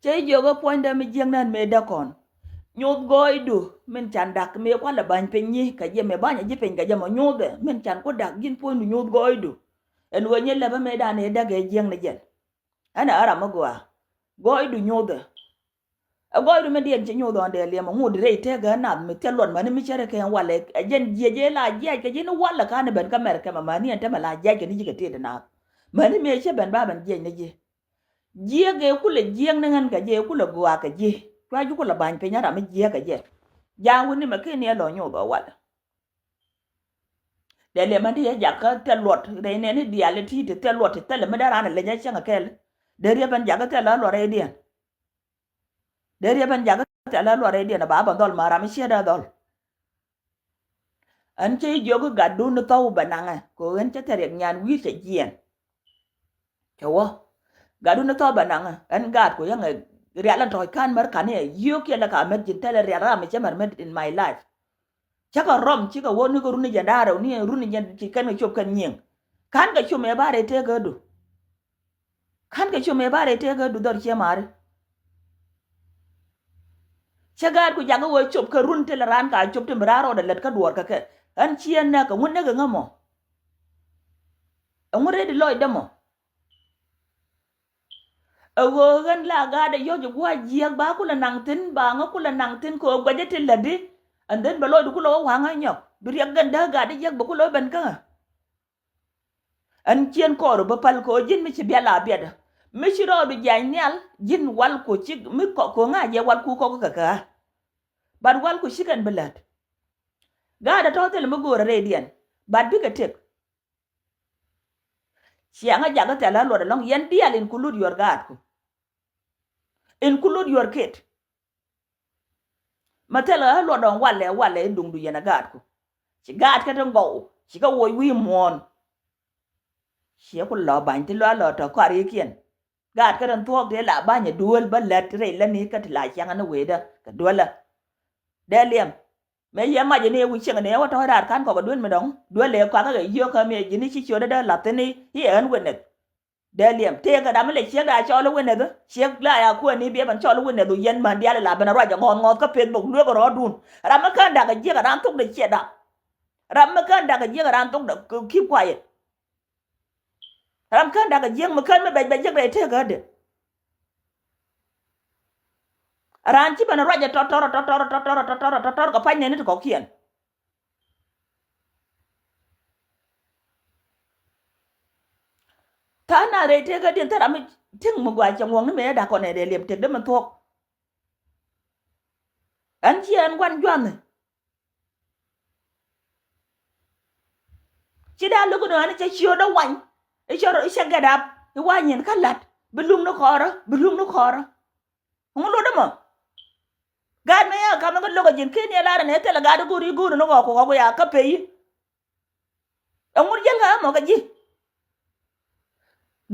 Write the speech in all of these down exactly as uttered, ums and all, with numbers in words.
Cɛ jiök ɛ puɔ̱nydɛ mi jiäknɛ ɛn mëë däk kɔn. Nyoth gɔɔydu min can da̱k mëë kualɛ ba̱ny piny nyi kɛ jɛ, mëë ba̱nyɛ ji̱ piny kɛ jɛ mɔ nyothɛ min can ku da̱k ji̱n puɔ̱nydu nyoth gɔɔydu. Ɛn ɣöö nyɛ lɛpä mëë dan ëë däk ɛ jiäknɛ jɛn. Ɛn ɛ ram mi gɔaa. Gɔɔydu nyothɛ. Ɛ gɔɔydu mi diɛn ci nyoth ɣän dee liɛmɛ ŋut rɛy tëëkä nath mi thil luɔt mäni mi cärɛ kɛ walɛ. Ɛ jɛn jiɛc ëë la jiac kɛ ji̱n walɛ ka̱n ɛ ben kä mɛr kɛmɛ mäni ɛn tämɛ la jiac kɛ ni ji̱ kɛ tiet nath. Mäni mëë cä ben ba ben jiɛc ni ji̱. Jiäk ëë kulɛ jiäk ni ɣän kɛ jɛ ëë kulɛ gɔaa kɛ ji̱. Cua ji̱ kulɛ ba̱ny piny ɛ ram mi jiäk kɛ jɛ. Ja̱a̱ŋ wuni mɛ kin ni ɛ lɔ nyoth ɣä walɛ. Dee liɛmɛ ti yɛ jakä thil luɔt rɛy nɛni diaal ti ti thil luɔt ti thilɛ mi dee raan ɛ leny ɛ cäŋ ɛ kɛl. Dee riɛ ben jakä thil ɣä luɔt rɛydiɛn. Dee riɛ ben jakä thil ɣä luɔt rɛydiɛn ɛ ba bä dhɔl ma ram mi ciɛ dee dhɔl. Ɛn cä jiök gatdu ni thɔw bɛ naŋɛ kɛ ɣän cä thil riɛk nyan wi̱i̱ cɛ jiɛn. Cɛ wä. Gatdu ni thɔw bɛ naŋɛ ɛn gaatku yäŋɛ rial ɛn tɔ̱ɔ̱c ka̱n mär ka̱n i̱ ɛ yio̱o̱k yɛ lɛ ka mät ji̱n thilɛ rial ram mi cä mär mät in my life. Cä kɛ rɔm cikɛ wä ni kɛ run ni jɛn da̱a̱r rɛw ni run ni jɛn ci kɛn kɛ cop kɛn nyiëŋ. Ka̱n kɛ cop mëë ba rɛy tëëkädu. Ka̱n kɛ cop mëë ba rɛy tëëkädu dhɔr ciɛ ma̱a̱ri. Cä gaatku jakä wä cop kɛ run thilɛ raan ka cop ti mi raan rɔɔdɛ lät kä duɔɔr kɛ kɛ. Ɣän ciɛ näk kɛ ŋun näk kɛ ŋä mɔ. Ɛŋu rɛy di lɔcdä mɔ. Ɛ ɣöö ɣän la gaatdɛ yɔ̱c ɛ gua̱a̱c jiäk ba kulɛ naŋ thi̱n ba ŋä kulɛ naŋ thi̱n kɛ ɣöö guɛcä ti lätdi. And then bɛ lɔcdu kulɛ wä wa̱a̱ŋä nyɔk bi riɛk gɛn däk gaatdä jiäk bɛ kulɛ wä ben kä ɣä. Ɛn ciɛn kɔɔr ɔ bä päl kɛ ɣöö ji̱n mi ci biɛl a biɛt ɔ mi ci rɔɔdu jiany nhial ji̱n walku ci mi kɔk kɛ ɣöö ŋa̱c yɛ walku kɔk kɛ kɛ ɣä. But walku ci kɛn bi lät. Gaatdɛ tɔ̱ thil mi go̱o̱rä rɛydiɛn but bikɛ tëk. Ciaŋä jakä thɛl ɣä luɔt ɛlɔ̱ŋ yɛn diaal include your gaatku. Include your kid. Ma thɛl ɣä luɔt dɔ̱ŋ walɛ walɛ i̱ duŋdu yɛn ɛ gaatku. Ci gaatkɛ ti gɔw ci kɛ woc wi̱i̱ muɔ̱ɔ̱n. Ciɛ ku lɔ ba̱ny ti lɔ lɔ tɔ kɔarikiɛn. Gaatkɛ ti thuɔɔk ti la ba̱ny ɛ duel bä lät rɛy läni kä ti la ciaŋä ni wecdä kɛ duelä. Dee liɛm. Mëë yɛ mac ni wi̱i̱ cieŋ ni ɛ wä tɔ̱ raar ka̱n kɔk ɛ duel mi dɔ̱ŋ duel ɛ kɔakä kɛ yio̱kä mëë ji̱ni ci ciötdä dee la̱th thi̱n i̱ ɛ ɣän witness. Dee liɛm tëëkä ram mi lɛ ciek daa cɔl i̱ witness, ciek la ya kuäär ni biɛ ben cɔl i̱ witness, yɛn män diaal la ben a ruac ɛ ŋɔth ŋɔth kä Facebook lueek rɔɔdun. Ram mi kään da̱k ɛ jiäk ɛ raan thok dee ciɛ da̱k. Ram mi kään da̱k ɛ jiäk ɛ raan thok dee keep quiet. Ram kään da̱k ɛ jiäk mi kään mi bɛc bɛc jiäk rɛy tëëkä dee. Raan ci ben a ruac ɛ tɔtɔr tɔtɔr tɔtɔr tɔtɔr tɔtɔr kɛ pa̱ny nɛni ti kɔ̱kiɛn. Tha̱a̱ŋ na rɛy tëëkädiɛn thil ram mi tëk mi gua̱a̱c cɛ ŋuɔ̱ŋ ni mëë da̱k kɔn ɛ dee liɛm tëk dee mi thuɔ̱k. Ɛn ci ɛn gua̱n jua̱nh. Ci da̱a̱ lo̱k ni ɣän cɛ ciötdä wany. I̱ cɛ rɔ i̱ cɛ get up i̱ wa̱a̱ nyin kä la̱t bi luŋ ni kɔɔrä bi luŋ ni kɔɔrä. Ŋu lotdä mɔ. Gaat mi yɛ ka̱m kä lo̱k a ji̱n ken yɛ lar ni thilɛ gaat i̱ go̱o̱ri i̱ go̱o̱ri ni ɣɔk kɛ ɣɔk ya kä pey i̱. Ɛŋu jiɛl kä ɛmɔ kɛ ji̱.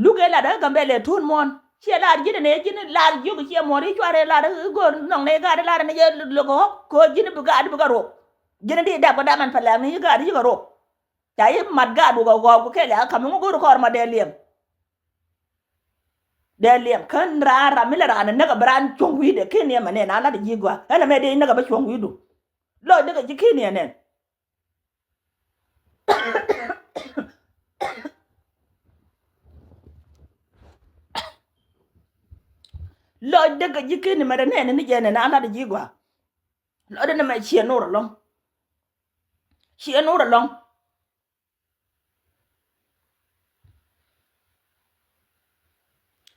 Luk ëë lat ɛ Gambɛlɛ tuun muɔ̱ɔ̱n ciɛ lar ji̱n ɛn ëë ji̱n lar jiök ciɛ muɔ̱ɔ̱n i̱ cuarɛ lar i̱ go̱o̱r nɔŋ ni gaat i̱ lar ɛn ɛ jɛ lo̱k ɣɔk kɛ ɣöö ji̱n i̱ bi gaat i̱ bi kɛ rok. Ji̱n i̱ di dap kɛ dam ɛn pɛ lɛk ni ji̱ gaat i̱ ji̱ kɛ rok. Ca i̱ mat gaat wä kɛ ɣɔk kɛ kɛl ya ka̱m i̱ ŋu go̱o̱r kɔɔr ma dee liɛm. Dee liɛm kän raan ram mi lɛ raan näk a bi raan cuɔ̱ŋ wi̱i̱dɛ ken yɛ mɛ nɛn a lat ji̱ gɔaa ɛn a mɛ dee näk a bä cuɔ̱ŋ wi̱i̱du. Lɔcdɛ kɛ ji̱ ken yɛ nɛn. Lɔcdɛ kɛ ji̱ ken mɛ dee nɛn ni jɛ nɛn a lat ji̱ gɔaa. Lɔcdɛ ni mɛ ciɛ no̱r ɛlɔ̱ŋ. Ciɛ no̱r ɛlɔ̱ŋ.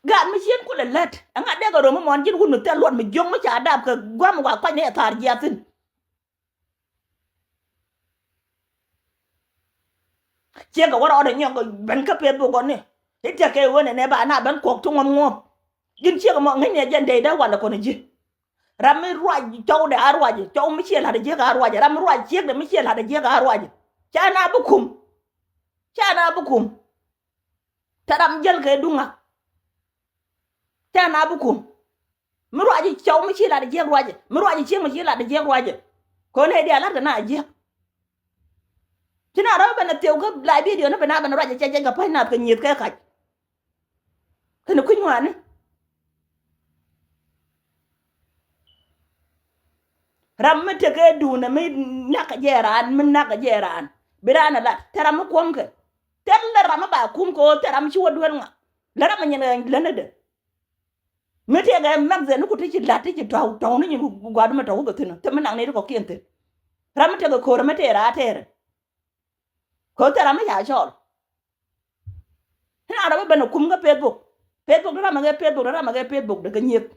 Gaat mi cien kulɛ lät ɛŋa dee kɛ rom mi muɔ̱ɔ̱n ji̱n wut mi thil luɔt mi jiök mi ca dap kɛ gua̱m wa kuany ni ɛ thaar jiath thi̱n. Ciek kɛ wä rɔɔdɛ nyɔk ben kä peth bok gɔni. I̱ tiɛk kɛ wen ɛnɛ ba na ben kuɔk ti ŋuɔm ŋuɔm. Ji̱n ciek mɔ ŋäc ni ɛ jɛn dee dee walɛ kɔn ji̱. Ram mi ruac cɔwdɛ a ruac cɔw mi ciɛ la̱t jiäk a ruac ram mi ruac ciekdɛ mi ciɛ la̱t jiäk a ruac. Ca na bi kum. Ca na bi kum. Te ram jäl kɛ duŋa. Ca na bi kum. Mi ruac cɔw mi ci lat jiäk ruac mi ruac ciek mi ci lat jiäk ruac. Kɔn ɛ diaal lat kɛ na jiäk. Ci na rɔ ben a thieu kä la bidio ni ben a ben ruac cɛ jɛn kɛ pa̱ny nath kɛ nyieth kɛ kac. Kɛn kui̱ny ŋuani. Ram mi tekɛ duundɛ mi nakä jɛ raan, mi nakä jɛ raan, bi raan a lat. Te ram mi kuɔmkɛ. Thilɛ ram mi ba kum kɛ ɣöö thilɛ ram mi ci wä duel ŋa. Lɛ ram mi nyin kɛ länädɛ. Mi tekɛ mɛk dhɛn ni ku ti ci lat ti ci tɔw tɔw ni nyin ku gua̱a̱r mi tɔw wä bɛ thi̱n. Thil mi naŋ ni ti kɔ̱kiɛn thi̱n. Ram mi tekɛ ko̱r mi tëë raa tëërɛ. Kɛ ɣöö thilɛ ram mi ca cɔɔl. Ti na ram mi ben a kum kä Facebook. Facebook ti ram mi kɛ Facebook, ti ram mi kɛ Facebook, ti kɛ nyieth.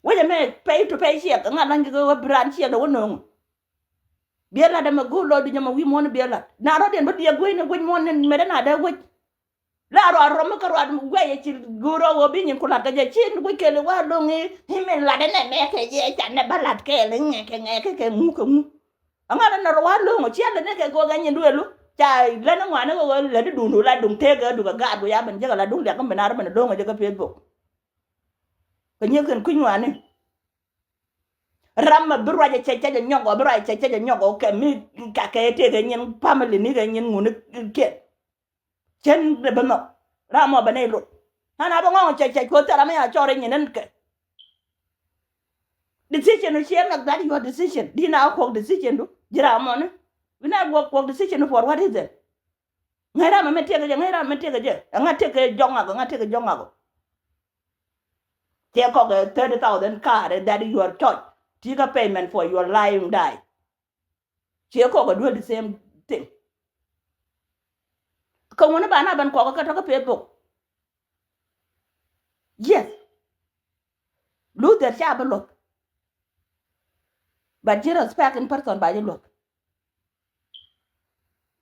Wec ɛmɛ pay to pay ciɛk, ŋa la̱ny kɛ ɣöö bi raan ciɛk dee wä nööŋ. Biɛ la̱t ɛmɛ go̱o̱r lɔ duc ɛmɛ wi̱i̱ muɔ̱ɔ̱n biɛ la̱t. Na rɔ̱diɛn bä diɛk guec ni guec muɔ̱ɔ̱n ni mëë dee na dee guec. La ruac rɔm mi kä ruac guɛc ɛ ci go̱o̱r rɔ ɣöö bi nyin ku la̱t kɛ jɛ ci ni guec kɛɛl i̱ wa lo̱ŋ i̱ i̱ min la̱t ɛnɛ mɛ kɛ jɛ ca nɛ bä la̱t kɛɛl i̱ ŋɛk kɛ ŋɛk kɛ kɛ ŋuk kɛ ŋuk. Aŋa nɛ nɛ rɔ wa lo̱ŋ ɔ ciɛ lɛ ni kɛ go̱o̱k ɛ nyin duëlu. Ca lɛ ni ŋuani ɣöö lɛ di duundu la duŋ tëëk ɛ dukɛ gaat wi̱i̱ a ben jek ɛ la duŋ liak kä min a rɔ ben lo̱ŋ ɛ jek kä Facebook. Kɛ nyieth kɛn kui̱ ŋuani. Ram mɛ bi ruacɛ cɛ cɛ jɛ nyɔk ɔ, bi ruacɛ cɛ cɛ jɛ nyɔk ɔ kɛ mi kakɛ tëëkɛ nyin family ni kɛ nyin ŋuni kiɛn. Cɛn dɛ bi nhɔk ram mɔ bɛ nɛy lot. Nan a bɛ ŋɔŋ cɛ cɛ cuɔ thil ram mi a cɔr inyɛ nɛn kɛ. Decision ciɛ mɛk, that your decision. Di na kuɔk decision du ji̱ ram mɔ ni. Bi na kuɔk decision du for what reason? Ŋäc ram mi tëëkɛ jɛ, ŋäc ram mi tëëkɛ jɛ. Ɛŋa tëëkɛ jɔk ŋak, ɛŋa tëëkɛ jɔk ŋak. Tiɛ kɔk ɛ thirty thousand car, that your choice. Ti kä payment for your lying die. Ciɛ kɔk ɛ duel the same thing. Kä ŋuni ba na ben kɔk kä tɔk kä Facebook. Yes. Luth dher ca bi luɔth. But ji̱ respect in person ba ji̱ luɔth.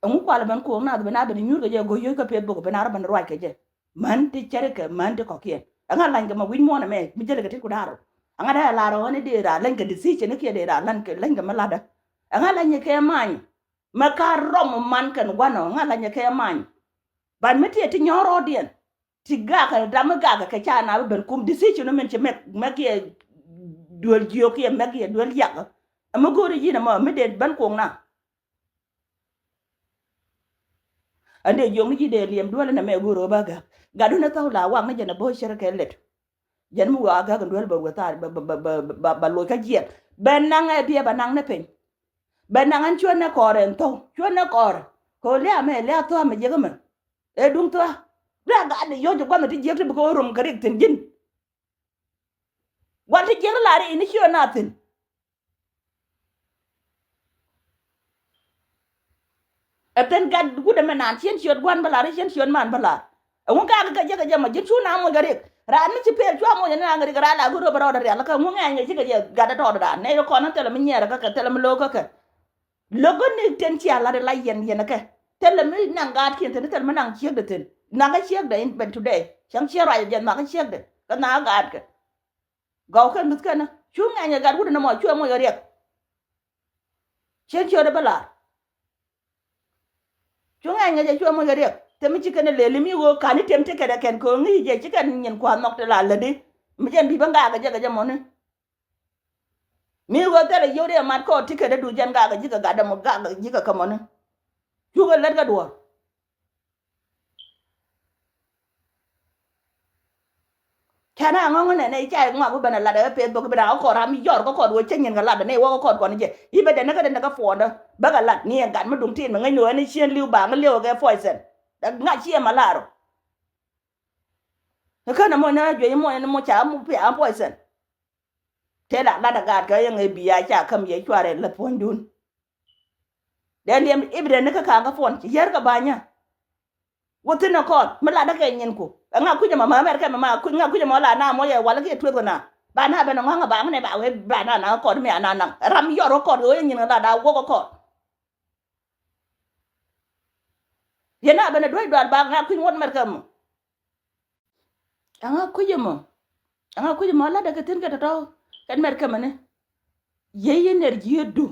Ɛŋu kual ben kuɔk nath ben a ben nyuur kɛ jɛ go̱ yio̱c kä Facebook ben a rɔ ben ruac kɛ jɛ. Män ti cärikɛ män ti kɔ̱kiɛn. Ɛŋa lany kɛ ma wi̱c muɔ̱ɔ̱n ɛmɛ mi jälɛ kɛ tit ku da̱a̱r rɔ. Ɛŋa dee a lar ɔ ɣän i̱ dee raa lany kɛ decision i̱ kiɛ dee raa lany kɛ lany kɛ mi latdä. Ɛŋa lany kɛ many. Mɛ ka rɔm man kɛn gua̱n ɔ ɛŋa lany kɛ many. Ban mi tiɛ ti nyɔ̱ɔ̱r rɔɔdiɛn. Ti gakɛ dam mi gakɛ kɛ ca na bi ben kum decision min ci mɛk mɛk yɛ duel jiök yɛ mɛk yɛ duel yak. Ɛmɛ go̱o̱ri ji̱n ɛmɔ mi dee ben kuɔŋ na. Ɛn dee jiök ni ji̱ dee liɛm duel ɛn ɛmɛ go̱o̱ri ɣä ba gak. Gat dun ɛ thɔw la wak ni jɛn ɛ bo̱o̱ cɛr kɛ lɛt. Jɛn mi wä a gak ɛn duel bɛ wä thar bɛ bɛ bɛ bɛ loc kä jiɛk. Bɛ naŋ ɛ biɛ bɛ naŋ ni piny. Bɛ naŋ ɛn cuɛ nɛ kɔɔr ɛn thɔw cuɛ nɛ kɔɔr. Kɛ ɣöö liaamɛ liaam thɔw amɛ jiäk ɛmɛ. Ɛ duŋ thua. Bia gat di yɔ̱c gua̱n ti jiäk ti bi kɛ rum kɛ rik thi̱n ji̱n. Gua̱n ti jiäk ti la ri ini ciö na thi̱n. Ɛ thi̱n gat wut ɛmɛ naan cien ciöt gua̱n bä la ri cien ciöt man bä la. Ɛŋu gak kɛ jɛ kɛ jɛ mɔ ji̱n cu na moc kɛ rik. Raan mi ci pɛl cua moc ni na kɛ rik raan la go̱r rɔ bɛ rɔɔdɛ rial kä ŋu ŋɛny kɛ ci kɛ jɛ gat ɛ tɔɔdɛ raan nɛ yɛ kɔn ni thilɛ mi nyiɛɛrɛ kä kɛ thilɛ mi lo̱o̱k kä kɛ. Lo̱k kä ni ten cia lat la yɛn yɛn kɛ. Thilɛ mi naŋ gaatkiɛn thi̱n, thilɛ mi naŋ ciekdɛ thi̱n. Naŋ kä ciekdɛ in ben today. Cäŋ ciɛ ruac jɛ naŋ kä ciekdɛ. Kä naŋ kä gaatkɛ. Gɔw kɛn mi̱th kɛn cu ŋɛny ɛ gat wut ni mɔ cuɛ moc ɛ riɛk. Cien ciötdɛ bä la̱r. Cu ŋɛny ŋäc ɛ cuɛ moc ɛ riɛk. Thil mi ci kɛn ɛ lëëli mi ɣöö ka̱n i̱ tem ti kɛn ɛ kɛn kɛ ɣöö ŋi̱i̱c jɛ ci kɛn nyin kua̱r nhɔk ti la lätdi. Mi jɛn bi bä ŋaak ɛ jɛ kɛ jɛ mɔni. Mi ɣöö thilɛ yio̱w dee mat kɔɔr ti kɛn ɛ du jɛn ŋaak ɛ ji̱ kɛ gat dämɔ ŋaak ɛ ji̱ kɛ kä mɔni. Cukɛ lät kä duɔ̱ɔ̱r. Cä na ŋɔ̱ŋ nɛ nɛ ca ŋɔak bi ben a lat ɛ Facebook bi na kä kɔɔr ram yɔr kä kɔɔr wä cä nyin kɛ lat ɛ nɛ wä kä kɔɔr kɔn jɛ i̱ bɛ dɛn ni kä dɛn ni kä puɔndä bä kɛ lat ni ɛn gat mi duŋ tin mi ŋäc ni wä ni cien li̱w ba ŋä li̱w kɛ poison. Ŋa̱c ciɛ ma lar ɔ. Kä nɛ mɔ nɛ juey mɔ nɛ mɔ ca mɔ pia poison. Tëë la lat a gaat kɛ yɛn ɛ bia ca käm yɛ cuarɛ lät puɔ̱nydun. Dee liɛm i̱ bi dee ni kä ka̱a̱ŋ kä puɔ̱n ci yär kɛ ba̱nyä. Wä thi̱n ɛ kɔn mi lat dä kɛ nyinku. Ɛŋa kui̱c ɛmɔ ma mɛr kɛ mɛ ma kui̱c ŋa kui̱c ɛmɔ la na mɔ yɛ wal kiɛ tueth kɛ na. Ba na ben ɛ ŋɔ̱ŋ ɛ ba ŋä nɛ ba wee ba na na kɔn mi a na naŋ ram yɔr kä kɔn kɛ wee nyin kɛ lat a wok kä kɔn. Yɛ na ben ɛ duec dual ba ŋa kui̱c ŋuɔ̱t mɛr kɛ mɔ. Ɛŋa kui̱c ɛmɔ? Ɛŋa kui̱c ɛmɔ latdɛ kɛ thi̱n kɛ tɔ̱tɔ̱ kɛn mɛr kɛmɛni. Yey yɛ nɛr ji̱ ɛ duŋ.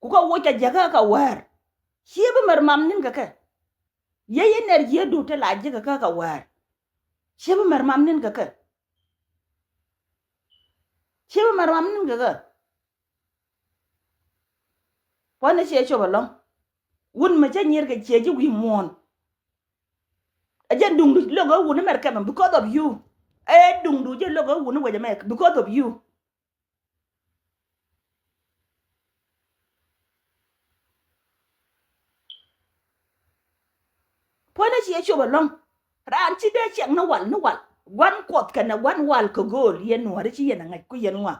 Ku kä woc kɛ jiäkä kɛ wäär. Ciɛ bi mɛr mam ni̱n kɛ kɛ. Yey yɛ nɛr ji̱ ɛ duŋ ti la ji̱ kɛ kä kɛ wäär. Ciɛ bi mɛr mam ni̱n kɛ kɛ. Ciɛ bi mɛr mam ni̱n kɛ kɛ. Puɔ̱nydɛ ciɛ cop ɛlɔ̱ŋ. Wut mi cä nyier kɛ ciɛ ji̱ wi̱i̱ muɔ̱ɔ̱n. Ɛ jɛn duŋdu lo̱k ɛ wuni mɛr kɛmɛ because of you. Ɛ duŋdu jɛ lo̱k ɛ wuni wecɛ mɛ because of you. Dee ciɛ cop ɛlɔ̱ŋ. Raan ci dee ciɛŋ ni wal ni wal. Gua̱n Kuɔth kɛnɛ gua̱n wal kɛ gööl yɛn nuɔ̱ɔ̱ri ci yɛn ɛ ŋäc ku yɛn ŋɔak.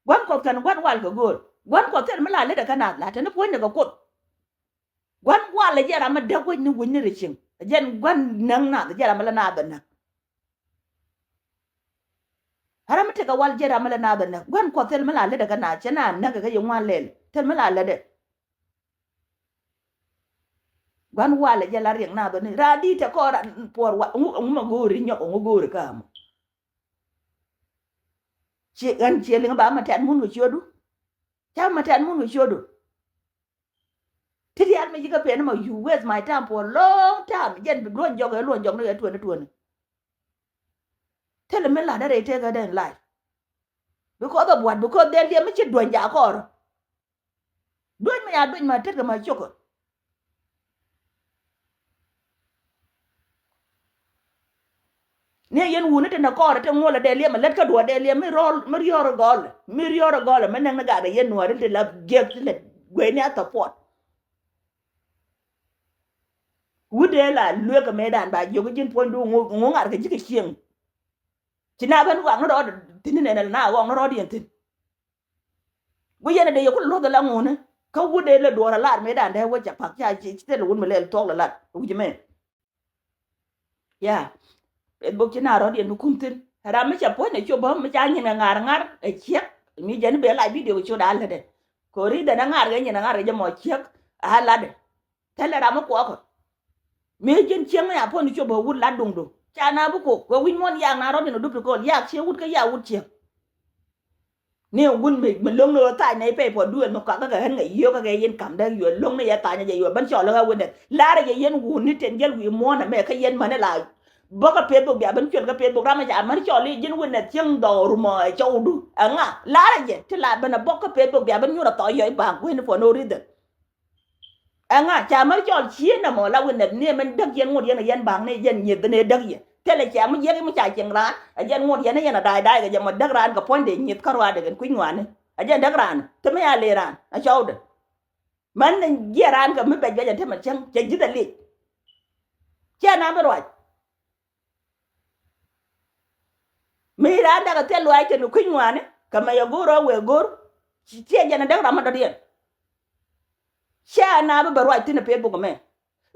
Gua̱n Kuɔth kɛnɛ gua̱n wal kɛ gööl. Gua̱n Kuɔth thil mi la lätdɛ kä naath la te ni puɔ̱nydɛ kɛ Kuoth. Gua̱n wal ɛ jɛn ram mi däk wec ni wec ni rɛy cieŋ. Ɛ jɛn gua̱n näk naath ɛ jɛn ram mi la naath ɛ näk. Ɛ ram mi tekɛ wal jɛn ram mi la naath ɛ näk. Gua̱n Kuɔth thil mi la lätdɛ kä naath cɛ naath näk kɛ yɛ ŋuan lɛl. Thil mi la lätdɛ. Gua̱n wal ɛ jɛn la riɛk naath ɔ ni. Raan di̱t te kɔn ran puɔr wal. Ɛŋu, ɛŋu ma go̱o̱ri nyɔk, ɛŋu go̱o̱ri kä amɔ. Ci ɣän ciɛ liŋ ba ma tɛt mun kɛ ciötdu. Ca ma tɛt mun kɛ ciötdu. Ti diaal mi ji̱ kä pen ma, you waste my time for a long time. Jɛn bi luɔny jɔk ɛ luɔny jɔk ni ɛ tuɔni tuɔni. Thilɛ mi latdä rɛy tëkädä in life. Because of what? Because dee liɛm mi ci duɔ̱ny jakä kɔɔr. Duɔ̱ny mi ya duɔ̱ny ma tetkɛ ma cio̱kä. Ni yɛn wuni ti nɛ kɔɔrɛ ti ŋuɔlɛ dee liɛmɛ lät kä duɔ̱ɔ̱r dee liɛmɛ mi rɔɔl mi riɔɔr gɔɔlɛ mi riɔɔr gɔɔlɛ mi nɛŋ ni gakdɛ yɛn nuɔ̱ɔ̱ri ti la giɛk ti lɛ gueyni a support. Wut dee la lueekä mëëdan ba jiök ji̱n puɔ̱nydu ŋu ŋu ŋa̱r kɛ ji̱ kɛ cieŋ. Ci na ben ɣɔakni rɔɔd thi̱n ni nɛn na ɣɔakni rɔɔd yɛn thi̱n. Gu yɛn a dee yɛ kul luɔth ala ŋuni. Kä wut dee lɛ duɔɔr a lar mëëdan dee wä ca pak ca ci thil wut mi lɛl thuɔk lɛ lat wi̱c mɛ. Ya. Facebook ci na rɔ̱t yɛn bi kum thi̱n. Ram mi ca puɔ̱ny ɛ cop bä mi ca nyin kɛ ŋa̱r ŋa̱r ɛ ciɛk. Mi jɛn bi ɛ lac video kɛ ciot a lätdɛ. Kori dɛn a ŋa̱r kɛ nyin a ŋa̱r kɛ jɛ mɔ ciɛk a latdɛ. Thilɛ ram mi kuɔɔkä. Mi ji̱n cieŋ mi a puɔ̱n di cop bä wut lat duŋdu. Ca na bi kok kɛ wi̱c muɔ̱n yak na rɔ̱diɛn dup ti kol yak ciek wut kä yak wut cieŋ. Ni wun mi mi lo̱ŋ ni ɣöö thac nɛy pɛy puɔ̱t duëël mi kɔakä kɛ ɣän ŋäc yio̱kä kɛ yɛn ka̱m dee yuɔl lo̱ŋ ni yɛ thac ni jɛ yuɔl ben cɔl ɣä wendɛ. Larɛ jɛ yɛn wun ni ten jäl wi̱i̱ muɔ̱ɔ̱n ɛmɛ kä yɛn mäni la bä kä Facebook bia ben cuɛl kä Facebook ram mi ca mäni cɔl i̱ ji̱n wendɛ cieŋ dhɔɔru mɔ ɛ cɔwdu. Ɛŋa larɛ jɛ ti la ben ɛ bä kä Facebook bia ben nyuɔ̱n ɛ thɔɔc yɔc ba̱a̱ŋ kui̱ni for no reason. Ɛŋa ca mär cɔl cieen ɛmɔ la witness ni ɛmɛn däk yɛn ŋot yɛn ɛ yɛn ba̱a̱ŋ ni yɛn nyieth ni ɛ däk yɛ. Thilɛ ciaŋ mi jiɛk mi ca cieŋ raan ɛ yɛn ŋot yɛn ɛ yɛn ɛ da̱a̱c da̱a̱c kɛ jɛ mɔ däk raan kɛ puɔ̱nydɛ nyieth kä ruaadɛ kɛn kui̱ ŋuani. Ɛ jɛn däk raan te mi a lëë raan ɛ cɔwdɛ. Män ni jiɛɛr raan kɛ mi bɛc bɛc ɛ te mɛ cäŋ cɛ ji̱th ɛ lic. Ciɛ na bi ruac. Mi raan däk a thil luaac kɛn kui̱ny ŋuani kɛ mɛ yɛ go̱o̱r ɔ wëë go̱o̱r. Ciɛ jɛn a däk ram a dɔ̱diɛn. Ciɛ a na bi bɛ ruac thi̱n a Facebook mɛ.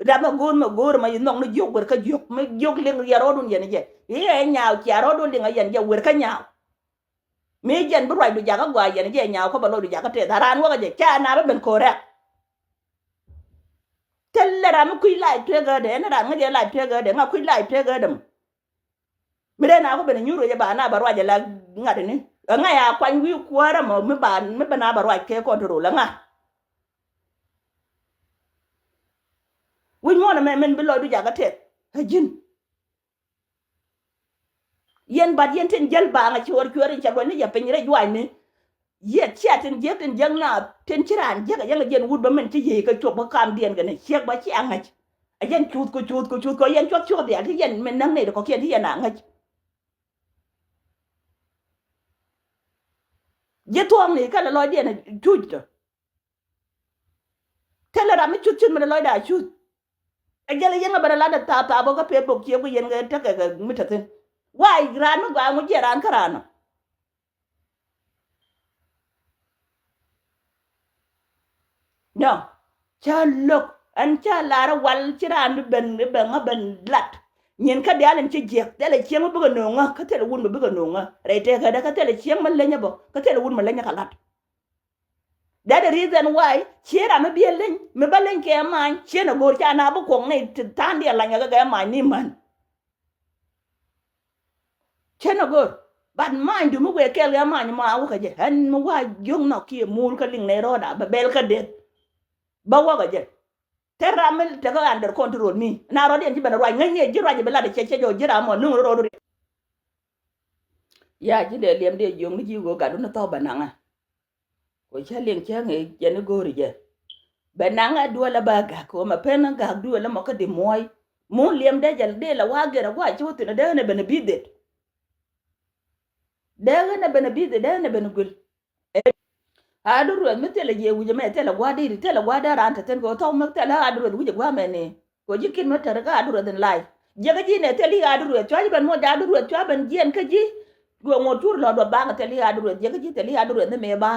Ram a go̱o̱r mɛ go̱o̱r mɛ yi nhɔk ni jiök wër kä jiök mi jiök liŋ yɛ rɔɔdun yɛn jɛ i̱ ɛ nyaaw cia rɔɔdun liŋ a yɛn jɛ wër kä nyaaw. Mi jɛn bi ruacdu jakä gɔaa yɛn jɛ nyaaw kä bɛ lɔcdu jakä tɛth a raan wäkä jɛ ciɛ a na bi ben ko̱rɛk. Thilɛ ram mi kui̱ live tëkädɛ ɛn ran ŋäc ɛ live tëkädɛ ŋa kui̱ live tëkädɛ mɔ. Mi dee na ku ben nyuur wecɛ ba na bɛ ruac ala ŋa̱t ni. Ɛŋa ya kuany wi̱i̱ kuäärä mɔ mi ba mi bɛ na bɛ ruac kɛ control ɛŋa. Wi̱c muɔ̱ɔ̱n ɛmɛ min bi lɔcdu jakä tɛth ɛ ji̱n. Yɛn bat yɛn tin jäl baaŋ a cuɔr cuɔr in ca luɔ̱ny ni yɛ piny rɛy juaacni. Yɛ cia tin jiäk tin jiäk na tin ci raan jiäk a yɛn a jiɛn wut bä min ci yiëë kɛ cuɔp bä kamdiɛn kɛ ni ciɛk bä cia ŋäc. A yɛn cuth kɛ cuth kɛ cuth kɛ yɛn cuɔth cuɔth diaal ti yɛn min näk nɛy ti kɔ̱kiɛn ti yɛn a ŋäc. Ji̱ thuɔ̱ɔ̱ŋni kɛn lɛ lɔcdiɛn a cuc tɔ. Thilɛ ram mi cuth cuth mi lɛ lɔcda a cuth. Ɛ jɛl yɛn ŋa ben a lat ɛ thaap thaap ɔ kä Facebook ciɛ ku yɛn kɛ tekɛ kɛ mi te thi̱n. Wa̱a̱ raan mi gɔaa ŋu jiɛ raan kä raan ɔ. Nyɔ ca lo̱k ɛn ca lar wal ci raan bi ben bi ben ŋä ben lat. Nyin kä diaal in ci jiɛk thilɛ cieŋ mi bikɛ no̱o̱ŋä kä thilɛ wun mi bikɛ no̱o̱ŋä rɛy tëkädä kä thilɛ cieŋ mi leny ɛ bä kä thilɛ wun mi leny ɛ kɛ lat. That the reason why ciɛ ram mi biɛ leny mi bä leny kɛ many ciɛ na go̱o̱r ca na bi kuɔŋ ni tha̱a̱ŋ diɛ lany kɛ kɛ many ni män. Cä nɛ go̱r but manydu mi wëë kɛɛl ɣä many mɔ a wäkä jɛ ɛn mi wa jiök nhɔk kiɛ muul kä liŋ nɛ rɔɔda bɛ bɛl kä deth. Bä wäkä jɛ thil ram mi tekä under control mi na rɔɔdiɛn ji̱ ben ruac ŋäcni ji̱ ruac jɛ bi lat cɛ cɛ jɔ ji̱ ram mɔ nuŋ rɔɔdu. Ya ji̱ dee liɛm dee jiök ni ji̱ ɣöö gatdu ni thɔɔk bɛ naŋä. Kɛ cä liŋ cäŋ i̱ jɛn i̱ go̱o̱ri jɛ. Bɛ naŋ ɛ duël ɛ ba gak kɛ ɣöö mɛ pen ɛ gak duël ɛ mɔ kä di muɔ̱ɔ̱c. Mun liɛm dee jɛ dee la wa̱a̱ gɛr ɛ gua̱a̱c ci wä thi̱n ɛ dee ɣän ɛ ben ɛ bi̱i̱ dhet. Dee ɣän ɛ ben ɛ bi̱i̱ dhet dee ɣän ɛ ben ɛ guil. A du ruɛth mi thilɛ jiɛ wi̱c ɛmɛ thilɛ gua̱a̱ dee ri thilɛ gua̱a̱ dee raan te thi̱n kɛ ɣöö thɔk mi thilɛ a du ruɛth wi̱c ɛ gua̱a̱ mɛ ni. Kɛ ji̱ kit mi tɛr kä Adurueth in live. Jiɛkä ji̱ nɛ thil i̱ Adurueth cua ji̱ ben muɔc Adurueth cua ben jiɛn kä ji̱. Duɔ̱ŋ ŋot cur lɔ duɔ̱p baŋ thil i̱ Adurueth jiɛkä ji̱ thil i̱ Adurueth ni mëë ba.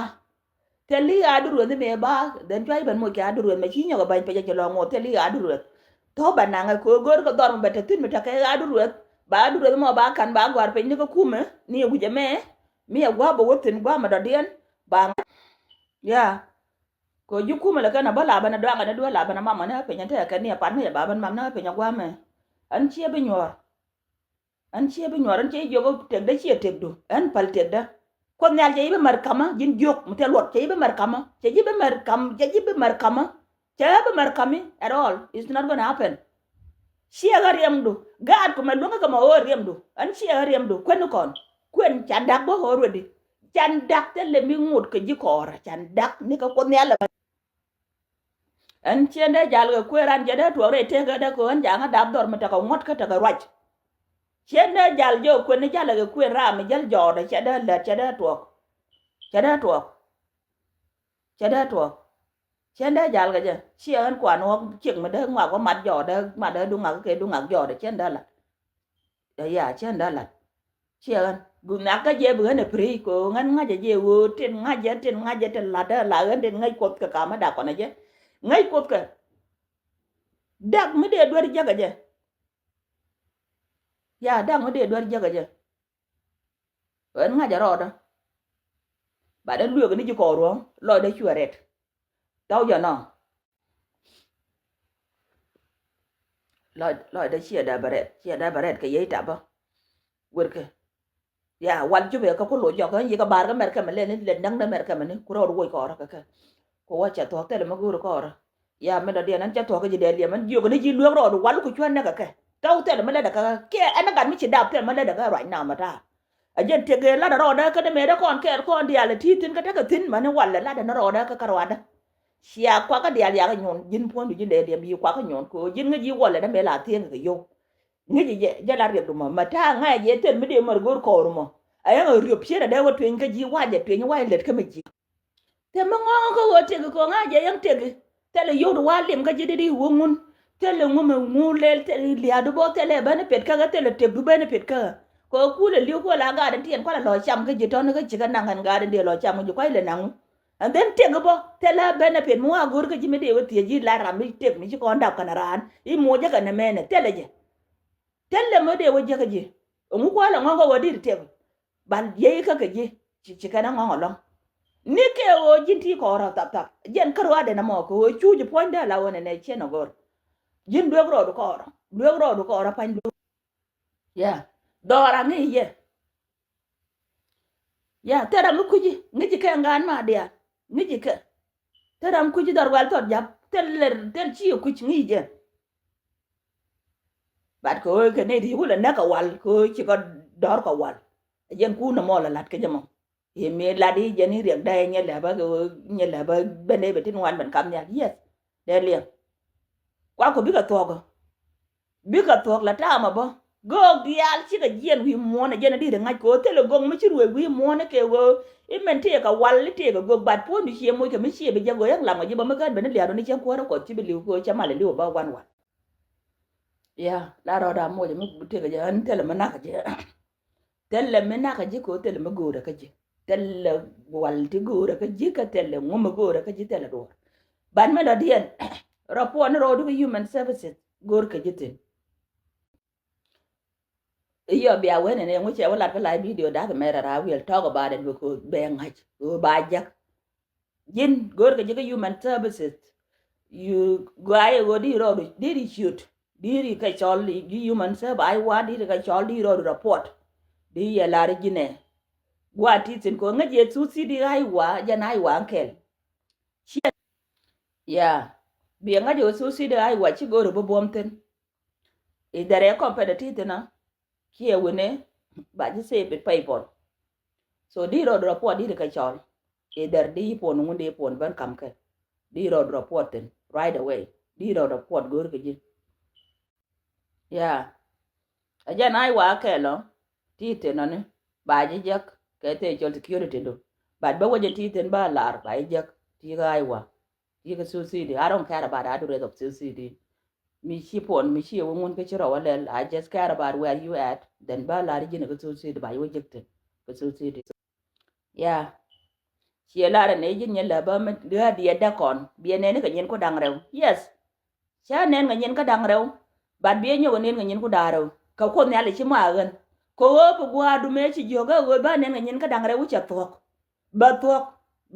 Thil i̱ Adurueth ni mëë ba. Then cua ji̱ ben muɔc kɛ Adurueth mɛ ci nyɔk ɛ bany pecä ci lɔ ŋot thil i̱ Adurueth. Thɔ̱ ba naŋɛ kɛ ɣöö gör kɛ dhɔr mi bɛ te thi̱n mi tekɛ Adurueth. Ba Adurueth mɔ ba ka̱n ba gɔ̱a̱r piny ni kä kumɛ ni ɛ wi̱c ɛmɛ. Mi ɛ gua̱a̱p ɛ wä thi̱n gua̱a̱p mɛ dɔ̱diɛn. Ba ŋa̱c. Ya. Kɛ ji̱ kumɛ lɛ kɛn a bä la bɛn a dɔaŋ ɛn a duel la bɛn a mamä ni a piny ɛn te kɛn ni a pan mi a ba bɛn mam ni a piny a guamɛ. Ɛn ciɛ bi nyuɔr. Ɛn ciɛ bi nyuɔr ɛn ciɛ jiök tëkdä ciɛ tëkdu ɛn päl tëkdä. Kuoth nhial cɛ ji̱ bi mär ka̱mä ji̱n jiök mi thil luɔt cɛ ji̱ bi mär ka̱mä cɛ ji̱ bi mär ka̱m cɛ ji̱ bi mär ka̱mä. Cɛ ji̱ bi mär ka̱mi at all. It's not gonna happen. Ciɛ ɣä riɛmdu gaat kumɛ luäŋä kɛ mɛ ɣöö riɛmdu ɛn ciɛ ɣä riɛmdu kuɛn ni kɔn. Kuɛn ca dak bä ɣöö ruɛdi. Can dak thilɛ mi ŋot kɛ ji̱ kɔɔrä can dak ni kɛ kuoth nhial ɛmɛ. Ɛn ciɛn dee jal kɛ kuëë ran jɛ dee tuɔɔk rɛy tëëkä dee kɛ ɣän jaŋä dap dhɔr mi tekɛ ŋuɔ̱t kä tekɛ ruac. Ciɛn dee jal jɛ kuën ni jalɛ kɛ kuëë ram mi jäl jɔɔdɛ cɛ dee lät cɛ dee tuɔɔk. Cɛ dee tuɔɔk. Cɛ dee tuɔɔk. Ciɛn dee jal kɛ jɛ ciɛ ɣän kuan wä ciek mi dee ŋuak wä mat jɔɔdɛ mat dee duŋak kɛ duŋak jɔɔdɛ ciɛn dee lat. Ɛ ya ciɛn dee lat. Ciɛ ɣän gu nhiak kä jɛ bi ɣän ɛ piri ko ɣän ŋa̱cä jɛ ɣöö tin ŋa̱cä tin ŋa̱cä tin la̱tdä la ɣän tin ŋäc kuoth kɛ ka̱m ɛ dak kɔnɛ jɛ. Ŋäc kuoth kɛ dak mi dee duer jäkä jɛ. Ya dak mi dee duer jäkä jɛ. Ɣän ŋa̱cä rɔɔdä. Ba dee lueek ni ji̱ kɔɔr ruɔ̱ŋ lɔcdä cuɛ rɛt. Tɔ̱w jɛ nɔ. Lɔcdɛ ciɛ dee bɛ rɛt ciɛ dee bɛ rɛt kɛ yey tapä. Werkɛ. Ya wal jupɛ kä ku loc jɔk kä yikä bar kä mɛr kɛmɛ lɛ ni lɛ näŋ dee mɛr kɛmɛ ni ku rɔɔd woc kɔɔrä kɛ kɛ. Ku wä cɛ thuɔ̱k thilɛ mi go̱o̱r kɔɔrä. Ya mi dɔ̱diɛn ɛn cɛ thuɔ̱k kä ji̱ dee liɛm ɛn jiök ni ji̱ luek rɔɔd wal ku cuɛ nɛk kɛ kɛ. Tɔ̱w thilɛ mi lɛ dɛ kɛ kɛ ɛn gat mi ci dap thilɛ mi lɛ dɛ kɛ ruac nam ɛ ta̱a̱. A jɛn tëk ëë lat rɔɔdä kä dee mëë dee kɔn kɛɛl kɔn diaal ɛ ti̱i̱ thi̱n kä tekɛ thi̱n mäni walɛ lat ɛn rɔɔdä kä kä ruadä. Cia kuakä diaal yakä nyuɔn ji̱n puɔ̱nydu ji̱n dee liɛm yi kuakä nyuɔn kɛ ɣöö ji̱n ŋäc yi walɛ dee mëë la thi̱eŋ kɛ yio̱w. Ŋäc jɛ jɛ la riɛk dumä mɛ ta̱a̱ ŋa̱c jɛ thil mi dee mär go̱o̱r kɔɔr mɔ. A yäŋ a riöp ciet a dee wä tueny kä ji̱ wac jɛ tueny wac lät kä mi ji̱. Thil mi ŋɔ̱ɔ̱ŋ kä ɣöö tëk kɛ ŋa̱c jɛ yäŋ tëk. Thilɛ yio̱w di wa̱a̱ lim kä ji̱ di di wä ŋun. Thilɛ ŋumɛ ŋu lel thilɛ lia̱a̱du bä thilɛ benefit kä ɣä thilɛ tëkdu benefit kä ɣä. Kɛ ɣä kulɛ li̱w kuɛ la gaat in tiɛn kualɛ lɔ cam kä ji̱ tɔ̱n kä cikɛ naŋ ɛn gaat in diɛ lɔ cam kä ji̱ kuac lɛ naŋ ŋu. And then tëk bä thilɛ benefit mi wa go̱r kä ji̱ mi dee wä thiec ji̱ la ram mi tëk mi ci kɔn dap kɛn raan i̱ moc jɛ kɛn mɛnɛ thilɛ jɛ. Thilɛ mi dee wä jiäkä ji̱ ɛŋu kualɛ ŋɔ̱ŋ kä wä di̱t tëk. Bal jiɛc kä kɛ ji̱ ci ci kɛn a ŋɔ̱ŋ alɔ̱ŋ. Ni kɛ ɣöö ji̱n ti kɔɔrä thap thap jiɛn kä ruaadɛ na mɔ kɛ ɣöö cu ji̱ puɔ̱nydɛ la ɣöö nɛnɛ ciɛn a go̱r. Ji̱n duek rɔɔdu kɔɔrä duek rɔɔdu kɔɔrä pa̱ny duek. Ya dhɔra ŋi̱i̱c yɛ. Ya thil ram mi kuci ŋi̱ci kɛ ŋaan ma diaal ŋi̱ci kɛ. Thil ram kuci dhɔr wal thɔt jap thil lɛr thil ci kuc ŋi̱i̱c jɛ. Bat kɛ ɣöö kɛ nɛy ti ci wulɛ näk kɛ wal kɛ ɣöö ci kɛ dɔ̱r kɛ wal. Ɛ jɛn kun ɛmɔ lɛ la̱t kɛ jɛ mɔ. I̱ mi lat i̱ jɛn i̱ riɛk dee nyɛ lɛpä kɛ ɣöö nyɛ lɛpä ben dee bɛ tin wan ben kam nhial. Yes. Dee liɛŋ. Kuak kɔ bikɛ thuɔ̱k. Bikɛ thuɔ̱k la ta̱a̱ mɔ bä. Göök diaal cikɛ jiɛn wi̱i̱ muɔ̱ɔ̱n ɛ jɛn ɛ di̱t ɛ ŋa̱c kɛ ɣöö thilɛ göök mi ci ruëëc wi̱i̱ muɔ̱ɔ̱n ɛ kɛ ɣöö i̱ mɛn tëëkɛ wal i̱ tëëkɛ göök bat puɔ̱nydu ciɛ moc kɛ mi ciɛ bi jɛ ɣöö yäk lam kɛ ji̱ bä mi kään ben i̱ lia̱a̱du ni cäŋ kuäärä kɔth ci bi li̱w kɛ ɣöö cä mal ɛ li̱w ɛ bä wan wal. Ya la rɔɔda moc mi tëkɛ jɛ ɣän thilɛ mi nakä jɛ. Thilɛ mi nakä ji̱ kɛ ɣöö thilɛ mi go̱o̱rä kä ji̱. Thilɛ wal ti go̱o̱rä kä ji̱ kä thilɛ ŋu mi go̱o̱rä kä ji̱ thilɛ duɔ̱ɔ̱r. Ban mi dɔ̱diɛn rɔ puɔn rɔɔdu kä human services go̱o̱r kä ji̱ thi̱n. Iyɔ bia wen in ŋucɛ wä lat kä live video da̱k mɛrɛ ra will talk about it because bɛ ŋa̱c ɣöö ba jek. Ji̱n go̱o̱rkɛ ji̱ kä human services. Yu guayɛ ɣöö di rɔɔdu di ri ciöt di ri kɛ cɔl di human service ai wa di ri kɛ cɔl di rɔɔdu report. Di yɛ lar ji̱nɛ. Gua ti thin kɛ ɣöö ŋäc yɛ thuthi di ai wa jɛn ai wa kɛl. Ciɛ ya biɛ ŋa̱c ɣöö thuthi di ai wa ci go̱o̱rɛ bi buɔ̱m thin. I̱ dhɛrɛ kɔmpɛn ɛ ti thin a kiɛ wini ba ji̱ save it pay pɔn. So di rɔɔdu report di ri kɛ cɔl. I̱ dhɛr di puɔn ŋun di puɔn ben kam kɛ di rɔɔdu report thin right away. Di rɔɔdu report go̱o̱r kɛ ji̱. Ya a jɛn ai wa kɛl ɔ ti thin ɔ ni ba ji̱ jek kɛ thil cɔl security du. But bä wecɛ ti thin ba lar ba ji̱ jek ti kɛ ai wa. Ti kɛ society. I don't care about address of society. Mi ci puɔn, mi ci wä ŋun kä ci rɔ wä lɛl. I just care about where you at. Then ba lar ji̱n kä society, ba yɛ wä jek tin kä society. Yeah. Ciɛ lar ni ji̱n nyɛ lɛ ba mi ɣä diɛ dɛ kɔn. Biɛ nɛni kɛ nyin ku da̱ŋ rɛw. Yes. Ca nɛn kɛ nyin kä da̱ŋ rɛw. But biɛ nyɔk nɛn kɛ nyin ku da̱ŋ rɛw. Kɛ Kuoth Nhial i̱ ci ma ɣän. Kɛ ɣöö bi gua̱a̱du mëë ci jiök ɛ ɣöö ba nɛn kɛ nyin kä da̱ŋ rɛw cɛ thuɔ̱k. Bɛ thuɔ̱k,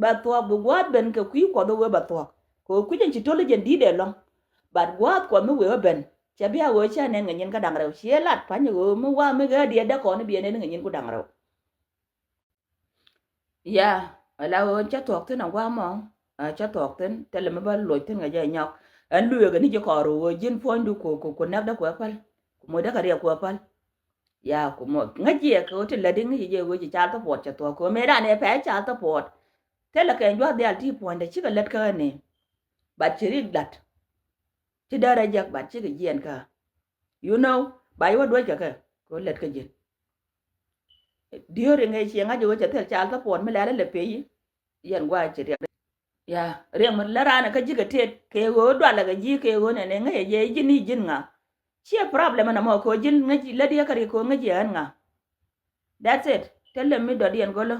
bɛ thuɔ̱k, bi gua̱a̱th ben kɛ kui̱ Kuɔth ɛ ɣöö bɛ thuɔ̱k. Kɛ ɣöö kui̱c ɛn ci to̱l jɛn di̱t ɛ lɔ̱ŋ. But gua̱a̱th Kuɔth mi wëë ɣä ben. Cɛ bia ɣöö ca nɛn kɛ nyin kä da̱ŋ rɛw. Ciɛ lat pa̱ny ɛ ɣöö mi wa mi ɣä diɛ dɛ kɔn biɛ nɛn kɛ nyin ku da̱ŋ rɛw. Ya, ala ɣöö cä thuɔ̱k thi̱n a gua̱a̱ mɔ, a cä thuɔ̱k thi̱n, thilɛ mi bä loc thi̱n kɛ jɛ nyɔk. Ɛn lueekɛ ni ji̱ kɔɔr ɣöö ji̱n puɔ̱nydu ku, ku, ku näk dä kuɛ päl. Ku moc dä kɛ riɛk kuɛ päl. Ya, ku moc. Ŋäc jiɛ kɛ ɣöö ti lätdi ŋäc jiɛ ɣöö ci child support cɛ thuɔ̱k kɛ ɣöö mëë dan ɛ pɛ̈ child support. Thilɛ kɛ jua̱th diaal ti puɔ̱nydɛ cikɛ lät kä ɣän ni. But ci rik la̱t. Ti däär a jek, but cikɛ jiɛn kä. You know, ba yi wä duec kɛ kɛ, kɛ wä lät kä ji̱n. During ɛ ciɛ ŋa̱c wä cɛ thil child support mi lɛl lɛ pey. Yɛn gua̱a̱ ci riɛk. Ya, riɛk mi lä raan kä ji̱ kɛ tet, kɛ ɣöö dualɛ kɛ ji̱, kɛ ɣöö nɛnɛ ŋäc ɛ jɛ ji̱n i̱ ji̱n ŋa. Ciɛ problem ɛn ɛmɔ kɛ ɣöö ji̱n ŋäc lät yɛ kä riɛk kɛ ɣöö ŋäc yɛ ɣän ŋa. That's it. Thilɛ mi dɔ̱diɛn gölä.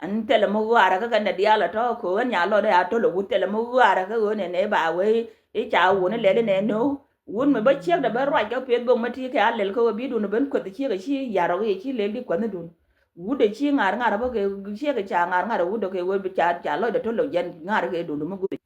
Ɛn thilɛ mi ɣaarä kä kɛn dɛ diaal ɛ tɔ̱ kɛ ɣöö nya lɔt ɛ a to̱l ɛ wut, thilɛ mi ɣaarä kä ɣöö nɛnɛ ba wee i̱ ca wun i̱ lɛl inɛ no̱o̱. Wut mi bä ciek dɛ bä ruac kä Facebook mi ti kɛ a lɛl kä ɣöö bi dun ben kueth ciek ɛ ci yarɔk i̱ ci lɛl di kueth ni dun. Wut ɛ ci ŋa̱r ŋa̱r ɛ bä kɛ ciek ɛ ca ŋa̱r ŋa̱r ɛ wut ɛ kɛ ɣöö bi ca, ca lɔcdɛ to̱l ɛ jɛn ŋa̱r kɛ dun mi guth.